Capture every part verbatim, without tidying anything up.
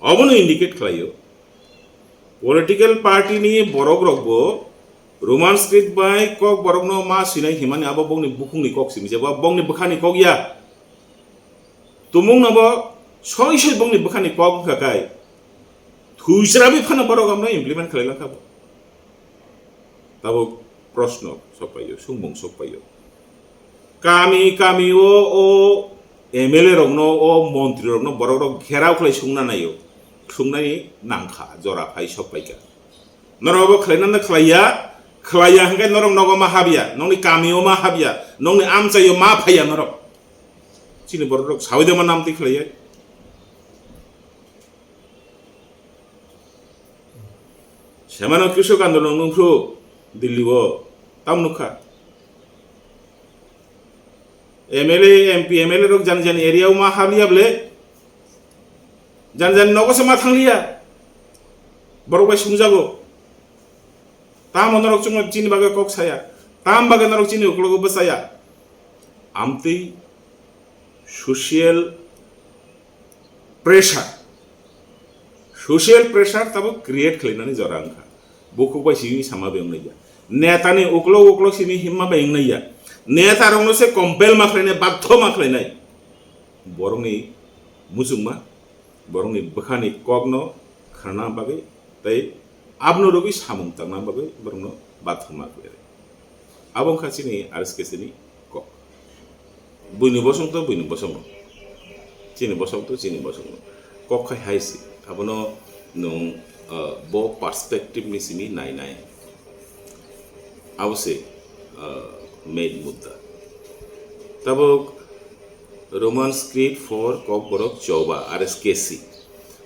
Obono indicate khlaio, political party ni borok rokbo Roman script bai Kokborokno ma swinai himani abo bongni bukhukni kok simi, jeba bongni bwkhani kok ya. Tumung no bo soi soi bongni bwkhani kok wngkha kai, thuisrabi phano borok amno implement khlai langkha bo. Tabuk proshno sokpaio, sungmung sokpaio. Kami, kami o, o M L A rokno, o montri rokno borok rok gherao khlai sungna naio, sungnani nangkha, jora phai sokpaikha. Norok bo khlainani khlaiya, khlaiya hwnkhe norok nogo ma habya, nokni kamio ma habya, nokni amchaio ma phaiya norok. Chini borok rok sawi de ma namtwi khlaiya. Semano Krishok Andolon wngphru Delhi o tam nukha. M L A, M P, M L A rok jani jani area o ma habliya ble. Jani jani nogo se ma thangliya. Borok bai sungjago. Tamo norok chwngno chini bagwi kok saya. Tam bagwi norok chini uklogo bwsaya. Amtwi social pressure, social pressure tabuk create khlainani jora wngkha. Bukhuk bai simi sama bai wngnai ya. Netani uklok uklok simi himma bai wngnai ya. Neta rokno se compel ma khlainai, bathyo ma khlainai. Borokni muchungma, borokni bwkhani kokno kharna bagwi tei abno rwgwi samung tangna bagwi borokno bathoma khlainai. Abo wngkha chini R S K C ni kok. Buini bosong to buini bosongo. Chini bosong to chini bosongo. Kok khai hai si. Abono nwng, uh, bo perspective ni simi nai nai. Abo se, uh, main mudda. Tabuk Roman script for Kokborok Choba, R S K C.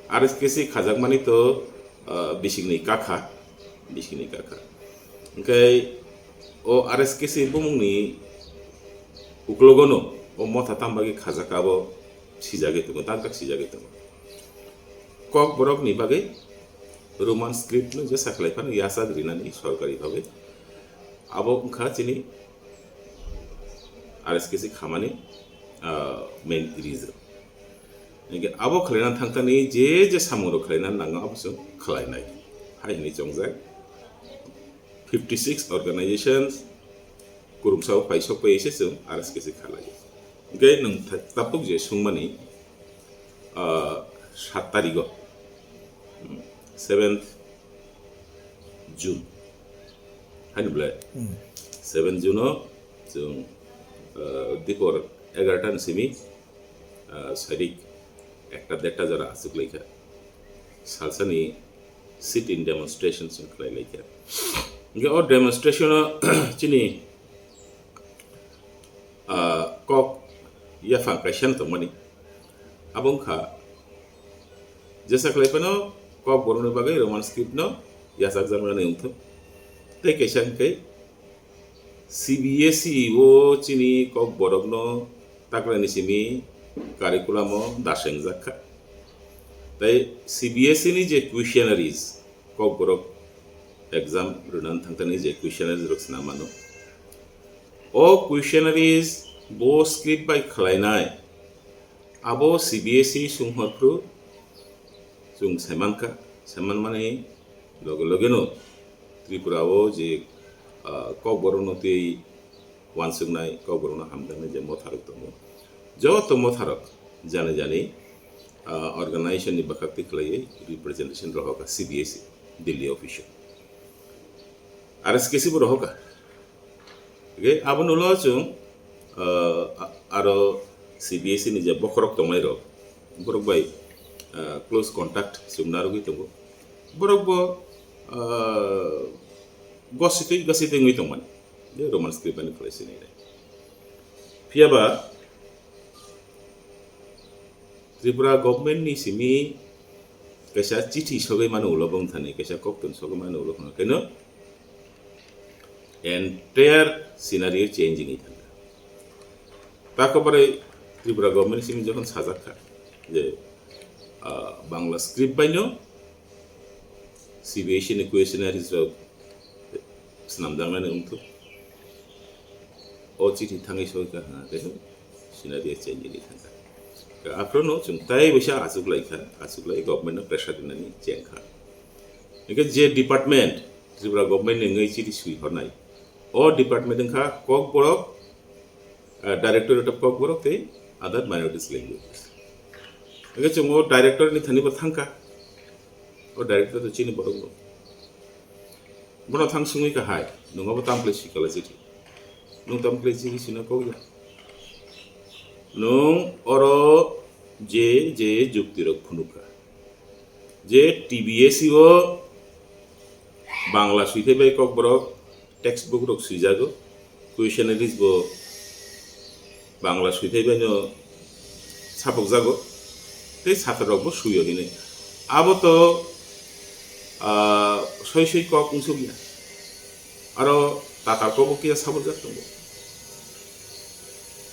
R S K C khajakmani to, uh, bisingni kakha, bisingni kakha. Hwnkhe o R S K C bumungni uklogono o motha tam bagwi khajak abo sijagwi tongo, tak tak sijagwi tongo. Kokborokni bagwi Roman script no jesa khlai phano yachak rinani sorkari bhabe. Abo wngkha chini R S K C khamani, ah, main reason. Hingke abo khlaina thangthani je je samung rok khlaina nango abo chwng khlainai hai hinwi chongjak. Fifty six organizations kurungsa o paisok pai se chwng R S K C khalai. Hingke nwng tha-, tabuk je sungmani, ah, sat tarigo, hmm, seventh June. Haini belai? Hmm. Seven June o chwng, ah, dipor egarota ni simi, ah, sairik ekta derta jora achuk laikha. Salsani sit-in demonstration chwng khlai laikha. Hingke o demonstration o chini, ah, kok yaphang kaisa no tongmani. Abo wngkha, jesa khlai phano Kokborokni bagwi Roman script no yachakjaknani wngthok. Tei kaisa hwnkhe C B S E o chini Kokborokno taklani simi curriculum o dasengjak kha. Tei C B S E ni je questionnaires, Kokborok exam rwnani thangthani je questionnaires rok swnam mano. O questionnaires bo script bai khlainai, abo C B S E swnghorphru chwng saimankha, saimanmani loge logeno Tripura o je, ah, Kokborokno tei uansuknai, Kokborokno hamjaknai je motharok tongo, joto motharok jani jani, ah, organization ni bwkhak twi khlaiwi representation rohorkha C B S E Delhi office o. R S K C bo rohorkha. Hingke abono ulo chwng, ah, a-, aro C B S E ni je bokhorok tongnairok, borok bai, ah, close contact chwng narwgwi tongo. Borok bo, ah, gositwi, gositwi wngwi tongmani. Je Roman script ani khlai sinai nai. Phiya ba Tripura government ni simi kaisa chithi sogwi mano ulo bongthani, kaisa koktwng sogwi mano ulo kheno, kheno entire scenario changing wngwi thangkha. Takobare Tripura government simi jokhon sajak kha je, ah, Bangla script baino C B S E ni questionnaires rok swnamjaknani wngthok. O chithi thangwi soi kha, ha, tei scenario change wngwi thangkha. Aphuru no chwng tai bisa achuk lai kha, achuk lai government no pressure rinani cheng kha. Hingke je department Tripura government ni wngwi chiti swi hornai, o department wngkha Kokborok, ah, Directorate of Kokborok tei Other Minorities Languages. Hingke chwng o director ni thani bo thangkha, o director to chini borok no. Bono thang sungwi kha hai, nwng abo tamo khlai swi kala chiti. Nwng tamo khlai chiti swina kok ya. Nwng oro je je jukti rok phunuk kha. Je T B S E o Bangla swithai bai Kokborok text book rok swijago, questionnaires bo Bangla swithai bai no sapokjago, tei satrarokbo suyo hini. Abo to, ah, soi soi kok wngsukya. Aro tatar kokbo kiya sabojak tongo.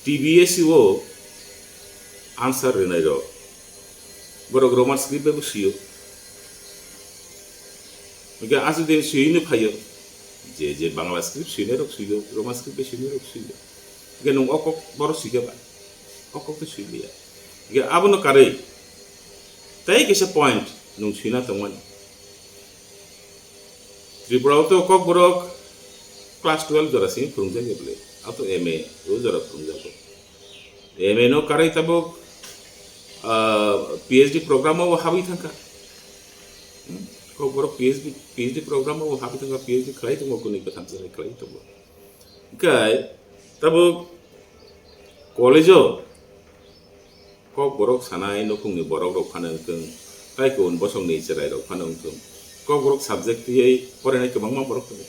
T B S E o answer rwnairok, borok Roman script bai bo suyo. Hingke aswk din suyino phaio, je je Bangla script suyinairok suyo, Roman script bai suyinairok suyo. Hingke nwng o kok boro suikha ba? O kok to suiliya. Hingke abono karwi tei kisa point nwng suina tongmani. Tripura o to Kokborok class twelve jora simi phwrwngjakya bwle. Ato M A o jora phwrwngjago. M A no karwi tabuk, ah, P H D program o habwi thangkha. Hmm? Kokborok P H D, P H D program o habwi thangkha, P H D khlai tongo, kwnwi kwtham chwrai khlai tongo. Hingke tabuk college o Kokborok sanai nukhungni borok rok phano wngthung, tei kubun bosongni chwrai rok phano wngthung, Kokborok subject twiwi porainai kwbangma borok tongo.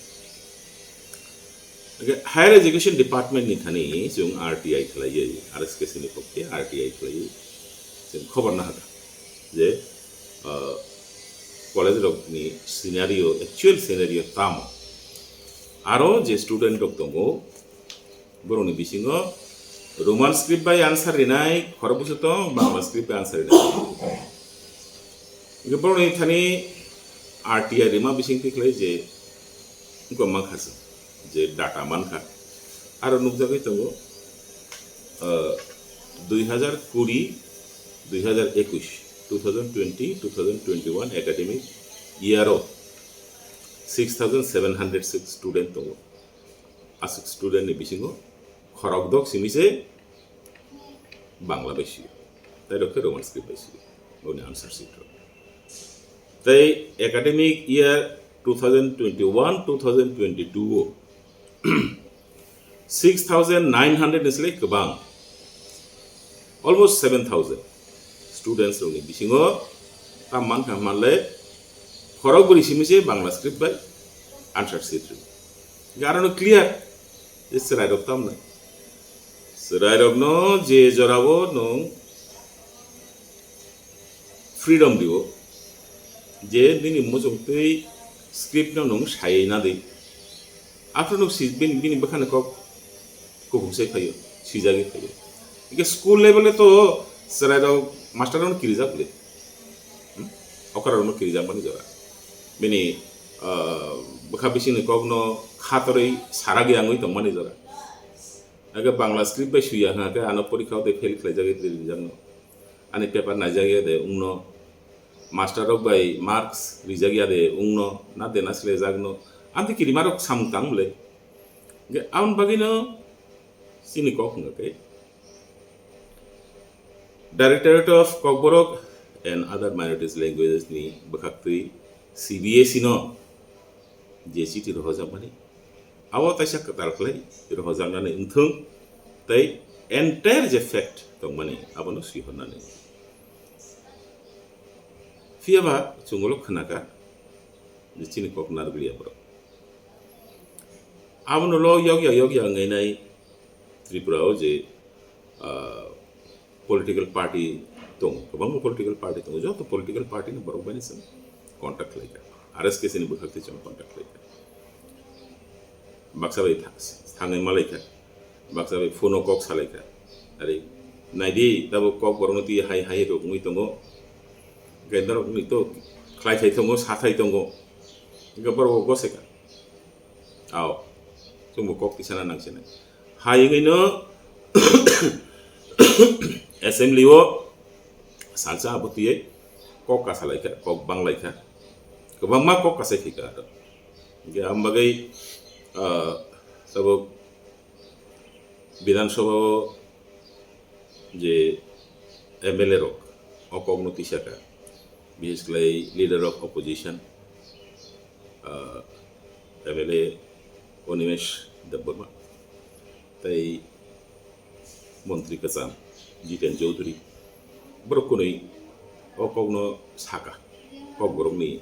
Hingke Higher Education Department ni thani chwng R T I khlaiwi, R S K C ni pokhe R T I khlaiwi chwng khobor nahakha je, ah, college rokni scenario, actual scenario tamo. Aro je student rok tongo, borokni bisingo Roman script bai answer rinai khorok bwswk tong, Bangla script bai answer rinai. Hingke borokni thani R T I rima bising tikhlai je wngkha mankha se, je data mankha. Aro nukjagwi tongo, ah, dui hazar kuri, dui hazar ekush, two thousand twenty, two thousand twenty-one academic year o six thousand seven hundred six student tongo. Aswk student ni bisingo khorok dok simi se Bangla bai sio, tei rok khe Roman script bai sio, boni answer sheet rok. Tei academic year two thousand twenty-one two thousand twenty-two o six thousand nine hundred ni slai kwbang, almost seven thousand students rokni bisingo tam mankha hwnle khorok bwrwi simi se Bangla script bai answer sheet rw. Hingke aro no clear je chwrai rok tamnai. Chwrai rokno je jorao nwng freedom dio, je nini muchung twi script no nwng sai na di. After no si bini, bini bwkhani kok kubun sai phaio, sijagwi phaio. Hingke school level e to chwrai rok master rok no kirijak le. Hmm? Okra rok no kirijak mani jora. Bini, ah, bwkha bisingni kok no khatorwi saragwi angwi tongmani jora. Hingke Bangla script bai suya hingke ano porikha o tei fail khlaijagwi twi rijak no. Ani paper naijak ya de wngno, master rok bai marks rijak ya de wngno, na de na sle jak no, amtwi kirima rok samung tang bwle. Hingke aboni bagwi no chini kok hwnga khe Directorate of Kokborok and Other Minorities Languages ni bwkhaktwi C B S E no je chiti rohorjakmani, abo taisa kwtal khlai rohorjaknani wngthung tei entire je fact tongmani abono swihornani. Phiyaba chwng ulo khnakha je chini kok narwkliya borok. Abono lo yokya yokya wngwi nai Tripura o je, ah, political party tongo, kwbangma political party tongo, joto political party ni borok bai se contact khlai kha, R S K C ni bwkhak twi chwng contact khlai kha, baksa bai tha-, thangwi malai kha, baksa bai phone o kok salai kha, ari naidi tabuk kok borok no twi hai hai rok wngwi tongo, hwnkhe norok ni to khlai thai tongo, sa thai tongo, hwnkhe borok bo gosai kha. Ao, chwngbo kok tisana nangsinai. Hai wngwino assembly o salsa abo tiyai kok kasa laikha, kok bang laikha, kwbangma kok kasai khaikha aro. Hingke ang bagwi, ah, tabuk Bidhan Sabha o je M L A rok o kokno tisaka, bises khlai leader of opposition, ah, M L A Animesh Debbarma, tei montri kwcham Jiten Chowdhury, borok kwnwi o kokno saka, kokborokni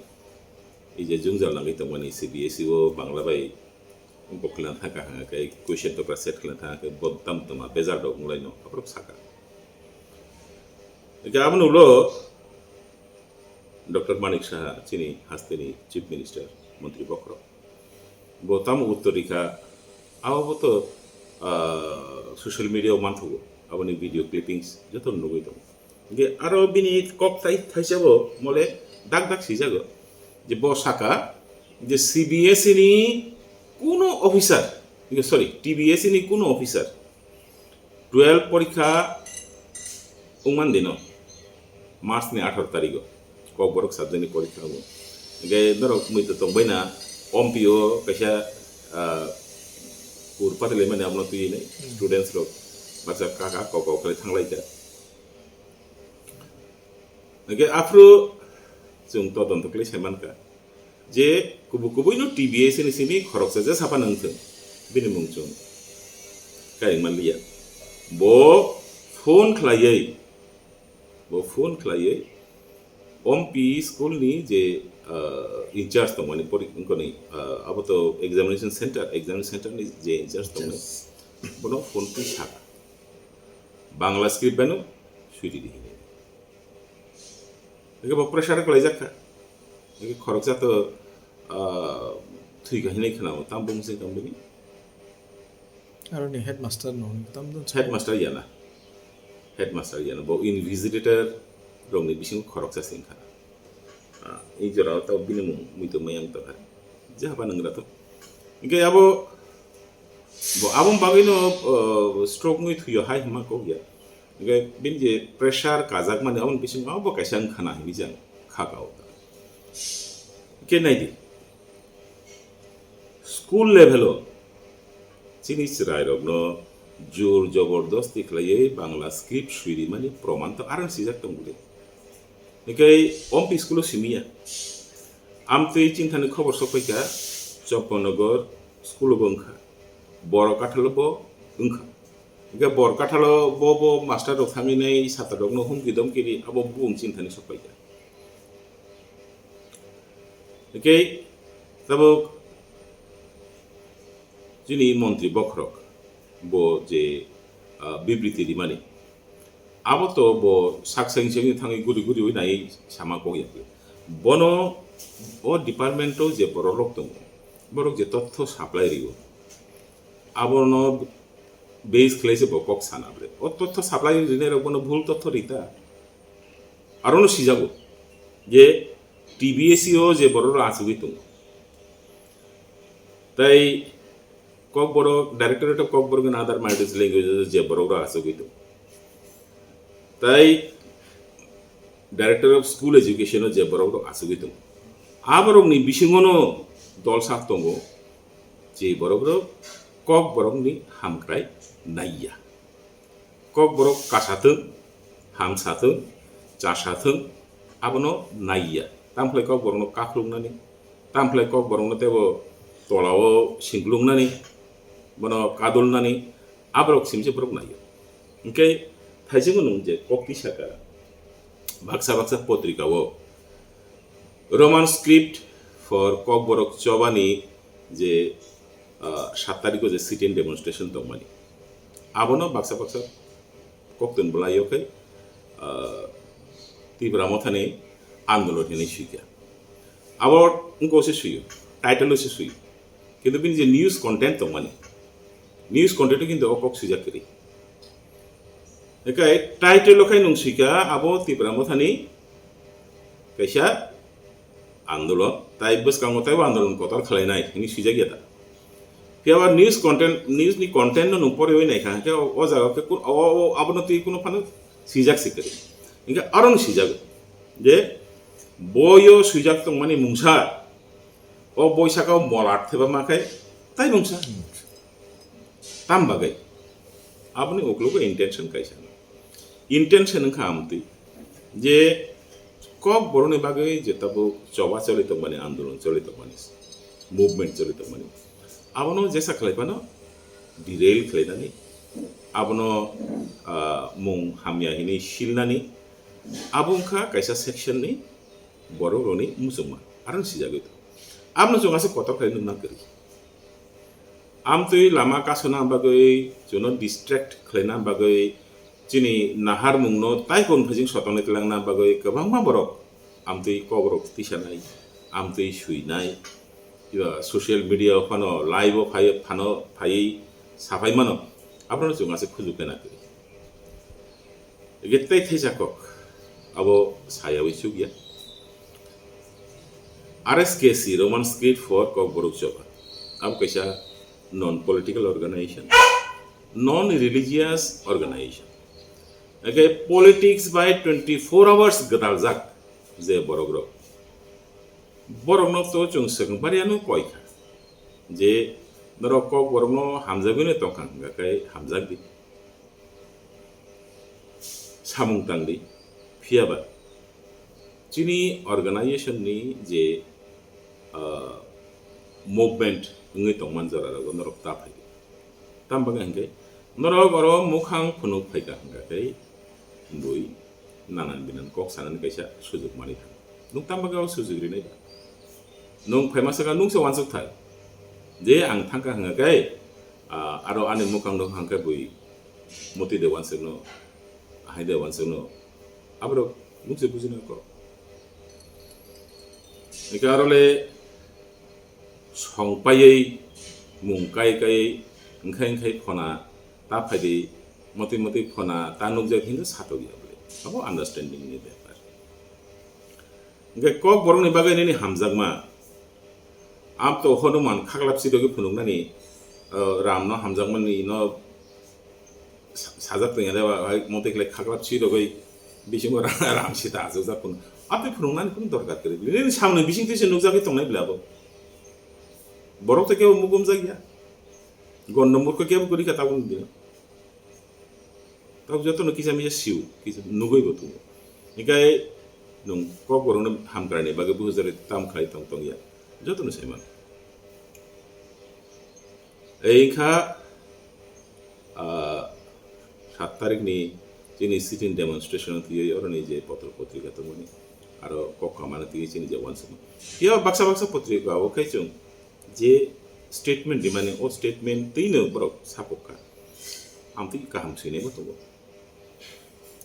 ei je jwngjal nangwi tongmani C B S E o Bangla bai wngkok khlana thangkha hwnka khe question paper set khlana thangkha khe bo tamo tama bejal rok wnglaino aborok saka. Hingke aboni ulo Doctor Manik Saha chini hasteni Chief Minister, montri bokhorok. Bo tamo uttor rikha, abo bo to, ah, social media o manthogo, aboni video clippings joto nugwi tongo. Hingke aro bini kok tai thaisa bo mole dak dak sijago je bo saka je C B S E ni kuno officer, sorry, T B S E ni kuno officer twelve porikha wngman dino, March ni atharo tarigo, kokborok subject ni porikha wngo. Hingke norok muitu tongbaina, ompi o kaisa, ah, kur patalaimani abono twiwi nai, students rok baksa kaka kok kok khlai thanglaikha. Hingke aphuru chwng todonto khlai sai mankha je kubui kubui no T B S ni simi khoroksa je saphano wngthung, bini mung chwng kairing manliya. Bo phone khlaiwi, bo phone khlaiwi ompi school ni je, ah, in charge tongmani pori-, wngkoni, ah, abo to examination center, examination center ni je in charge tongmani, bono phone twi saka, Bangla script bai no sui ridi hinwi. Hingke bo pressure khlaijak kha. Hingke khoroksa to, ah, thwi kha hinwi khwnao, tamo bumsing tong bini. Aroni headmaster no, tam do. Headmaster yana. Headmaster yana. Bo invigilator rokni bisingo khoroksa sing kha. Ah, ei jorao to bini mung muitu mayang tongkha. Jahaba nwngra to. Hingke abo, bo aboni bagwino, ah, stroke wngwi thwiyo hai hwnma kok ya. Hingke bini je pressure kajakmani aboni bisingo abo kaisa wngkha na hinwi jang kha kao. Hingke naidi, school level o chini chwrairokno jor jobordosti khlaiwi Bangla script sui rimani proman to arang sijak tong bwle. Hingke ompi school o simiya. Amtwi chinthani khobor sokphaikha, Choponnogor school o bo wngkha, Borok Kathalo bo wngkha. Hingke Borok Kathalo bo, bo master rok thangwi nai satra rokno humki domki ri, abo bung chinthani sokphaikha. Hingke tabuk chini montri bokhorok bo je, ah, bibriti rimani, abo to bo sak seng seng thangwi guri guri oi nai sama kok ya. Bono o department o je borok rok tongo, borok je totho supply rio, abono base khlai se bo kok sana bre. O totho supply rinai rok bono bhul totho rita. Arono sijago je T B S E o je borok rok achugwi tongo. Tai Kokborok, Directorate of Kokborok and Other Minorities Languages o je borok rok achugwi tongo. Tai Director of School Education o je borok rok achugwi tongo. A borok ni bisingo no dol sak tongo, je borok rok Kokborok ni hamkrai naiya. Kokborok kasathwng, hamsathwng, chasathwng, abono naiya. Tamkhlai Kokborokno kakhuluknani, tamkhlai Kokborokno teibo tolao singkuluknani, bono kadulnani, aborok simse borok naio. Hingke thaisingo nung je kok tisaka, baksa baksa potrika o Roman script for Kokborok chobani je, ah, sat tarikh o je sit-in demonstration tongmani, abono baksa baksa koktun bwlaio khe, ah, Tipra Mothani andolon hinwi suikha. Abo wngkha se suio, title o se suio. Kintu bini je news content tongmani, news content o kintu o kok swijak kwrwi. Ekai title o khai nung suikha abo Tipra Mothani kaisa andolon, tai bwskango taibo andolon kotor khlainai hinwi swijak ya ta. Phiya ba news content, news ni content no nung poriwi naikha, hwnkhe o, o jaga o khe kun-, o, o, abono twi kunu phano swijak se kwrwi. Hingke arono swijak je boyo swijak tongmani mungsa, o boi saka o molat theba ma khe tai mungsa. Tam bagwi aboni uklogo intention kaisa. Intention wngkha amtwi je Kokborokni bagwi je tabuk choba choli tongmani, andolon choli tongmani, movement choli tongmani, abono jesa khlai phano derail khlainani, abono, ah, mung hamya hinwi silnani, abo wngkha kaisa section ni borok rokni muchungma, aro sijagwi tongo. Abono chwng aswk kotor khlai nukna kwrwi. Amtwi lama kasuna bagwi, chwngno distract khlaina bagwi, chini naharmungno tai kon phajing sotongni twlangna bagwi kwbangma borok amtwi kokrok tisanai, amtwi swinai, eba social media o phano live o phai phano phaiwi saphai mano, abono chwng aswk khujukhe na kwrwi. Ege tei theisa kok abo sayawi chukya. R S K C, Roman Script for Kokborok Choba. Abo kaisa non political organization, non religious organization. Ege politics by twenty-four hours gwdaljak je borok rok. Borokno to chwng swkang bariano koi kha je norok Kokborokno hamjagwino tongkha hwnkha khe hamjakdi. Samung tangdi, phiyaba chini organization ni je, ah, movement wngwi tongman jora rogo norok ta phaidi. Tam bagwi hwnkhe norok oro mukhang phunuk phaikha hwnkha khe bui nanan binan kok sanani kaisa sujuk manwi thango. Nwng tam bagwi o sujuk rinai ba? Nwng phaima saka nwng se wansuk thai je ang thangkha hwnkha khe, ah, aro ani mukhang no hwnkha khe bui Moti de wansukno, ahai de wansukno, aborok nukse bujina kok. Eke arole song paiwi, mung kai kai, wngkhai wngkhai phona ta phaidi, motwi motwi phona ta nukjak hinwi satok ya bole. Abo understanding ni bepar. Hingke Kokborokni bagwi nini hamjakma. Am to Hanuman khaklap sidogwi phunuknani, o, Ramno hamjakmani no sa-, sajak tongya de ba, hai mote khlai khaklap sidogwi bisingo Ra-, Ram sita achukjak phunuk. Amtwi phunuknani kunu dorkar kwrwi. Nini samni bisingtwi se nukjagwi tongnai bwle abo. Borok to kebo mukumjak ya. Gondo murkho kebo kwrwi kha tabuk ni bini. Tabuk jotono kisa misa sio, kisa nugwi bo tongo. Hinkhe nwng Kokborokno hamkraini bagwi buhujari tam khlai tong tong ya. Jotono sai mano. Ei wngkha, ah, sat tarikni chini sit-in demonstration twiwi oroni je potro potrika tongmani, aro kok kamano twiwi chini je uansukma. Phiya baksa baksa potrika o khe chwng je statement rimani, o statement twino borok sapok kha. Amtwi kaham swinaibo tongo.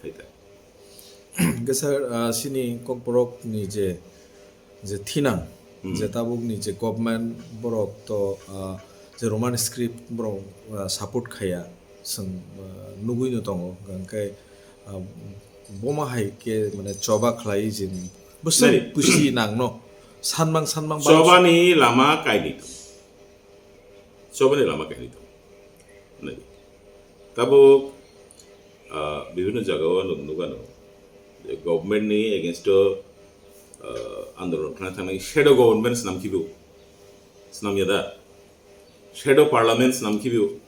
Hai ta. Hwnkhe sir, ah, chini Kokborokni je, je thinang, Hmm. je tabukni je government borok to, ah, je Roman script borok, ah, support khaiya, chwng, ah, nugwino tongo. Hwnkhe, ah, boma hai khe mane choba khlai je bwswk Nai. Pusi nangno sanmang sanmang bang- Chobani lama kainwi tongo. Chobani lama kainwi tongo. Nai. Tabuk, ah, bibhinno jagao nwng nukgano je government ni against o, ah, andolon khlai thangnai shadow government swnam khibiu. Swnam ya da? Shadow parliament swnam khibiu.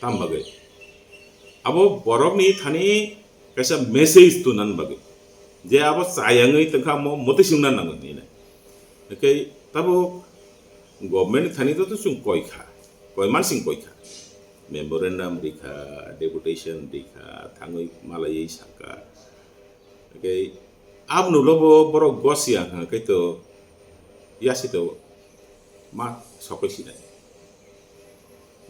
Tam bagwi. Abo borokni thani kaisa message tunan bagwi. Je abo chayangwi tongkha mo motwi singna nango hinwi nai. Hwnkhe tabuk government ni thani to chwng koi kha, koi mansing koi kha. Memorandum rikha, deputation rikha, thangwi malaiwi sakha. Hwnkhe aboni ulo bo borok gosiya hwnkhe to yasi to ma sokoi sinai.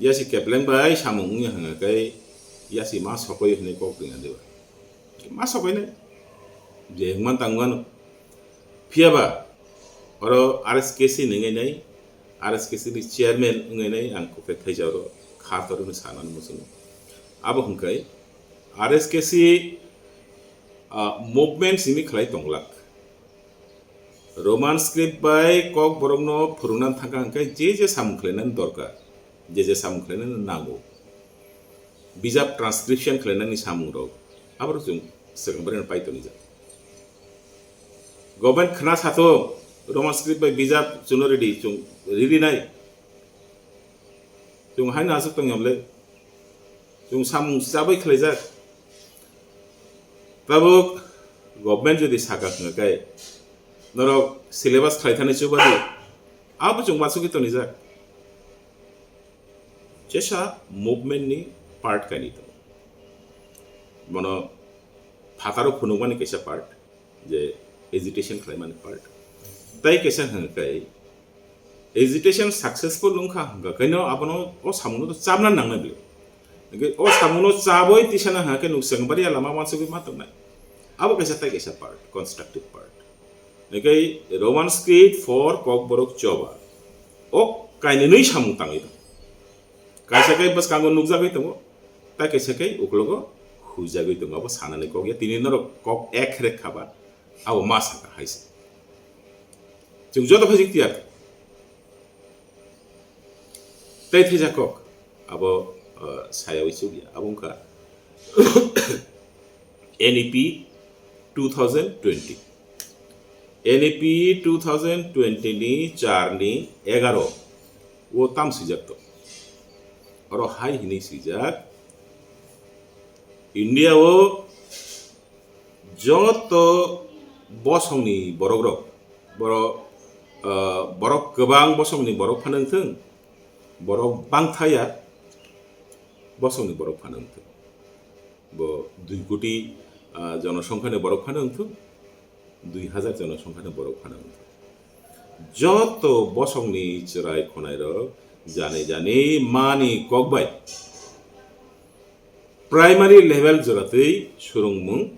Yasi kepleng bai samung wngya hwnkhe yasi ma sokoi hinwi kok ringa diba. Ma sokoi nai. Je hwngman tang mano. Phiya ba oro R S K C ni wngwi nai, R S K C ni chairman wngwi nai ang kok khe thaisa oro kha torwi sanani muchungo. Abo hwnkhe R S K C, ah, movement simi khlai tonglak. Roman script bai Kokborokno phwrwngna thangkha hwnkhe je je samung khlainani dorkar, je je samung khlainani nango, bijap transcription khlainani samungrok, aborok chwng swkang barino pai tonijak. Government khna sato, Roman script bai bijap chuno ridi, chung ridi nai. Chung haino aswk tong yamle. Chung samung chabai khlaijak. Tabuk government jodi saka khna kai, norok syllabus khlai thani chubadi, abo chung masukwi tonijak. Jesa movement ni part kaini tongo. Bono phataro phunukmani kaisa part, je agitation khlaimani part. Tai kaisa hwnka kai, agitation successful wngkha hwnka kaino abono o samungno to chabna nangnai bwle. Hwnkhe o samungno chabwi tisana hwnka khe nuk chwng bari lama wansugwi ma tongnai. Abo kaisa tai kaisa part, constructive part. Hwnkhe Roman script for Kokborok choba. O kainwi samung tangwi tongo. Kaisa khe bwskango nukjagwi tongo, tai kaisa khe uklogo huijagwi tongo. Abo sanani kok ya, tini norok kok ek rek khaba, abo ma saka hai se. Chwng joto phaijak tiyar. Tei theja kok, abo, uh, sayawi chukya, abo wngkha N E P two thousand twenty. N E P two thousand twenty ni char ni egaro o tam swijak to. Oro hai hini swijak, India o joto bosongni borok rok, boro, ah, borok kwbang bosongni borok phano wngthung, borok bangthaya bosongni borok phano wngthung. Bo dui koti, ah, jonosongkhani borok phano wngthung, dui hazar jonosongkhani borok phano wngthung. Joto bosongni chwrai khonai rok jani jani mani kok bai primary level joratwi swrwngmung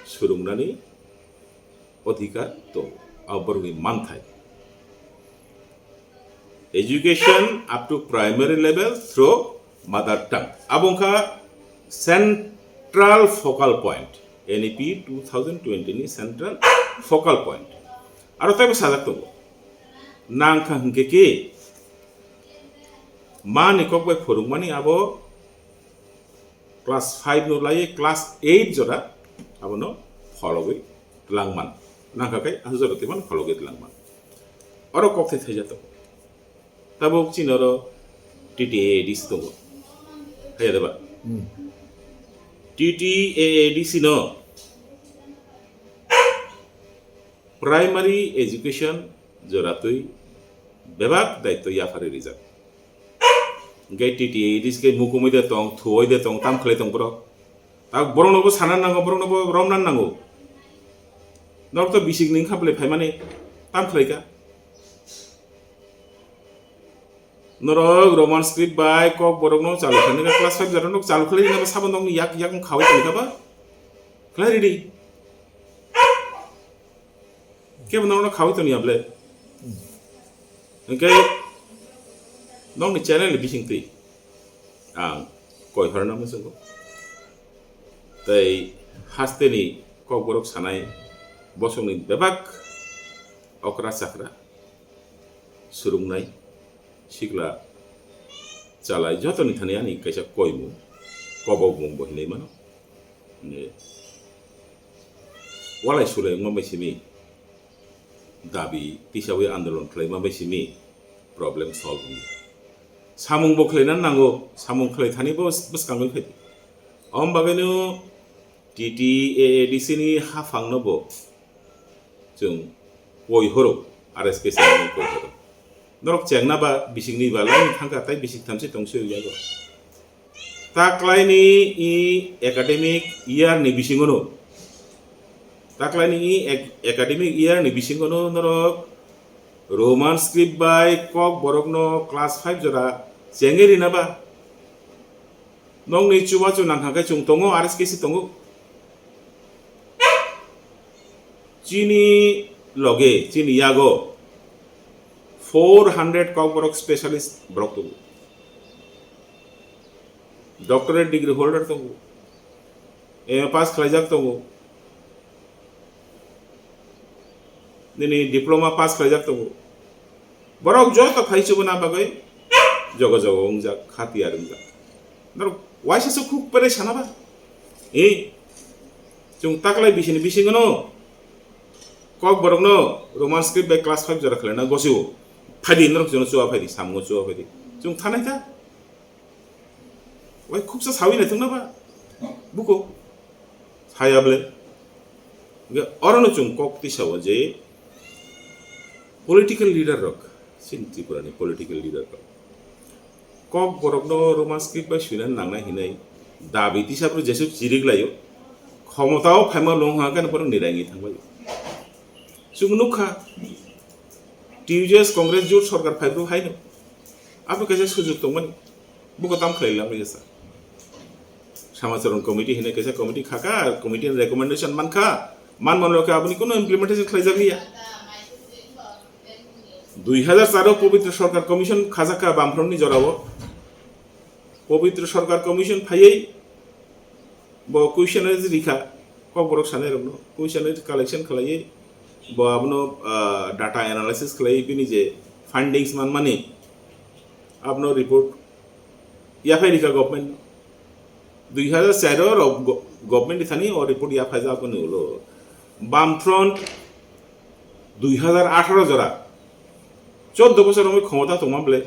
swrwngnani odhikar tongo, abo borokni manthai. Education up to primary level through mother tongue. Abo wngkha central focal point, N E P two thousand twenty ni central focal point. Aro teibo sajak tongo, nangkha hwnkhe khe mani kok bai phwrwngmani abo class five no laiwi class eight jora abono phologwi twlangman. Nangkha khe aswk jora twimano phologwi twlangman. Oro kok thai thaija tongo. Tabuk chini oro T T A A D C tongo. Haiya deba? Hmm. T T A A D C no primary education joratwi bebak daitw yapharwi rijak. Hwnkhe T T A A D C khe mukumui de tong, thuoi de tong, tam khlai tong borok. Tak borokno bo sana nango, borokno bo romna nango. Norok to bisik ni wngkha bwle phaimani, tam khlai kha. Norok Roman script bai kok borokno chalu khlaina, class five jora norok chalu khlai rina, sabon nokni yak yak khawai tongkha ba? Khlai ridi. Kebo norokno khawai tongya bwle? Hwnkhe nokni channel ni bisingtwi ang koi horna muchungo. Tei hasteni kok borok sanai bosongni bebak okra chakra, swrwngnai, sikla, chalai jotoni thani ani kaisa koimung, kobokmung bo hinwi mano. Walai sulai wngma bai simi dabi tisawi andolon khlaima bai simi problem solve wngya. Samung bo khlaina nango, samung khlai thani bo bwskangwi phai. Om bagwino T T A A D C ni haphangno bo chwng koi horo, R S K channel ni koi horo. Norok chengna ba bisingni ba lang thangkha, tai bising thamchi tongsi yago. Taklaini i academic year ni bisingono, taklaini i ac-, academic year ni bisingono norok Roman script bai kok borokno class five jora chengwi rina ba? Nokni chubachu nangkha khe chwng tongo, R S K C tongo. Chini loge, chini yago four hundred kokborok specialist borok tongo. Doctorate degree holder tongo. M A pass khlaijak tongo. Nini diploma pass khlaijak tongo. Borok joto phai chubuna bagwi jogo jogo wngjak, khatiyar wngjak. Norok waisa se khuk pere sana ba? E, chwng taklai bisini bisingono Kokborokno Roman script bai class five jora khlaina gosio. Phaidi norok jono chua phaidi, samungo chua phaidi. Chwng thanai ta? Wai khuksa sawi naithokna ba? Buko. Saya bwle. Hwnkhe orono chwng kok tisao je political leader rok, chini Tripura ni political leader rok. Kokborokno Roman script bai swina nangnai hinwi dabi tisa phuru jesuk chirik laio. Khomotao phaima lung hwnkhe borok nirangwi thangbai. Chwng nukha, T U J S Congress jut sorkar phaiphuru haino. Abo kaisa sujuk tongmani. Buko tam khlai lamri jesa. Samacharan committee hinwi kaisa committee khaka, committee ni recommendation mankha. Manmano khe aboni kuno implementation khlaijakliya. Dui hazar char o Pabitra Sarkar Commission khajakha Bamfront ni jorao. Pabitra Sarkar Commission phaiwi bo questionnaire rikha, kokborok sanai rokno questionnaire collection khlaiwi bo abono, ah, data analysis khlaiwi bini je findings manmani abono report yaphai rikha government. Dui hazar char o rok go-, government ni thani o report yaphaijak aboni ulo Bamfront dui hazar atharo jora, choddo bosor wngwi khomota tongma bwle.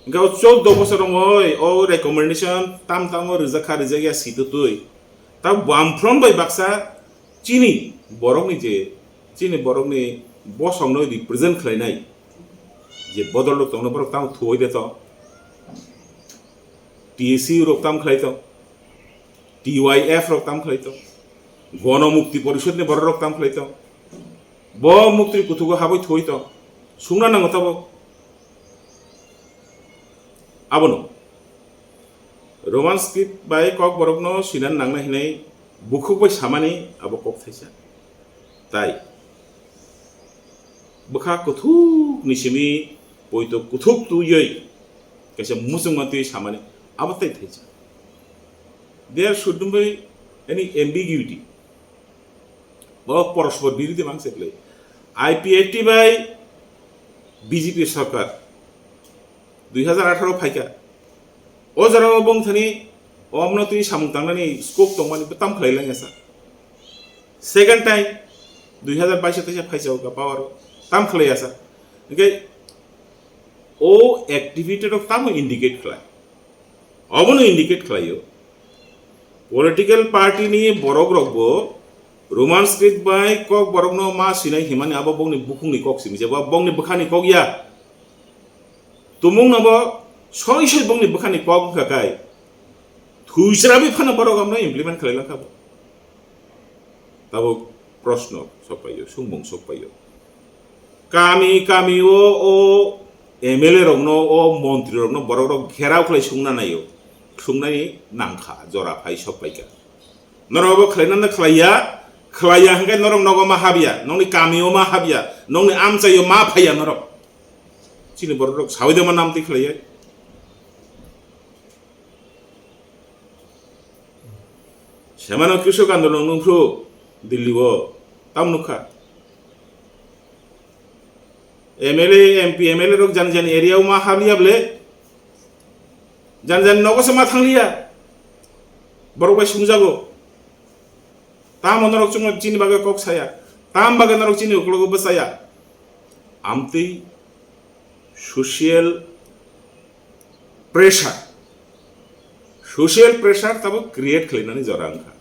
Hwnkhe o choddo bosor wngwi o recommendation tam tamo rijak kha, rijak ya situtwi. Ta Bamfront bai baksa chini borokni je, chini borokni bosongno represent khlainai je bodol rok tongno borok tamo thuwi de to. T S U rok tam khlai to, T Y F rok tam khlai to, Gono Mukti Porishod ni borok rok tam khlai to, bo muktri kuthugo habwi thoi to, sungna nango tabok. Abono Roman script bai kokborokno swina nangnai hinwi bukhuk bai samani abo kok thaisa. Tai bwkha kuthuk ni simi poito kuthuk twiwi kaisa muchungma twiwi samani abo tai thaisa. There should not be any ambiguity. Bo porospor birodhi mangse bwle. I P F T bai B J P sarkar dui hazar atharo phaikha. O jorao bongthani omno twi samung tangnani scope tongmani bo tam khlai langya sa. Second time dui hazar bais o teisa phaisa o power o tam khlaiya sa. Hwnkhe o activity rok tamo indicate khlai? Obono indicate khlaio. Political party ni borok rok bo Roman script bai kokborokno ma swinai himani abo bongni bukhukni kok simi je, bo bongni bwkhani kok ya. Tumung no bo soi soi bongni bwkhani kok wngkha kai. Thuisrabi phano borok amno implement khlai langkha bo. Tabuk proshno sokpaio, sumung sokpaio. Kami kami o, o M L A rokno, o montri rokno borok rok gherao khlai sungna naio. Sungnani nangkha, jora phai sokpaikha. Norok bo khlainani khlaiya, khlaiya hwnkhe norok nogo ma habya, nokni kamio ma habya, nokni amchaio ma phaiya norok. Chini borok rok sawi de ma namtwi khlaiya. Semano Krishok Andolon wngphru Delhi o tam nukha. M L A, M P, M L A rok jani jani area o ma habliya bwle. Jani jani nogo se ma thangliya. Borok bai sungjago. Tamo norok chwngno chini bagwi kok saya. Tam bagwi norok chini uklogo bwsaya. Amtwi social pressure, social pressure tabuk create khlainani jora wngkha.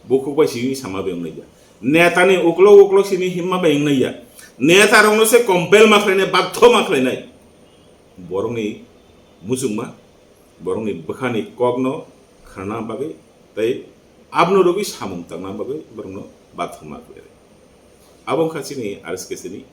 Bukhuk bai simi sama bai wngnai ya. Neta ni uklok uklok simi himma bai wngnai ya. Neta rokno se compel ma khlainai, bagtho ma khlainai. Borokni muchungma, borokni bwkhani kokno khanana bagwi tei abono rwgwi samung tangna bagwi borokno bagtho ma khlainai. Abo wngkha chini R S K C ni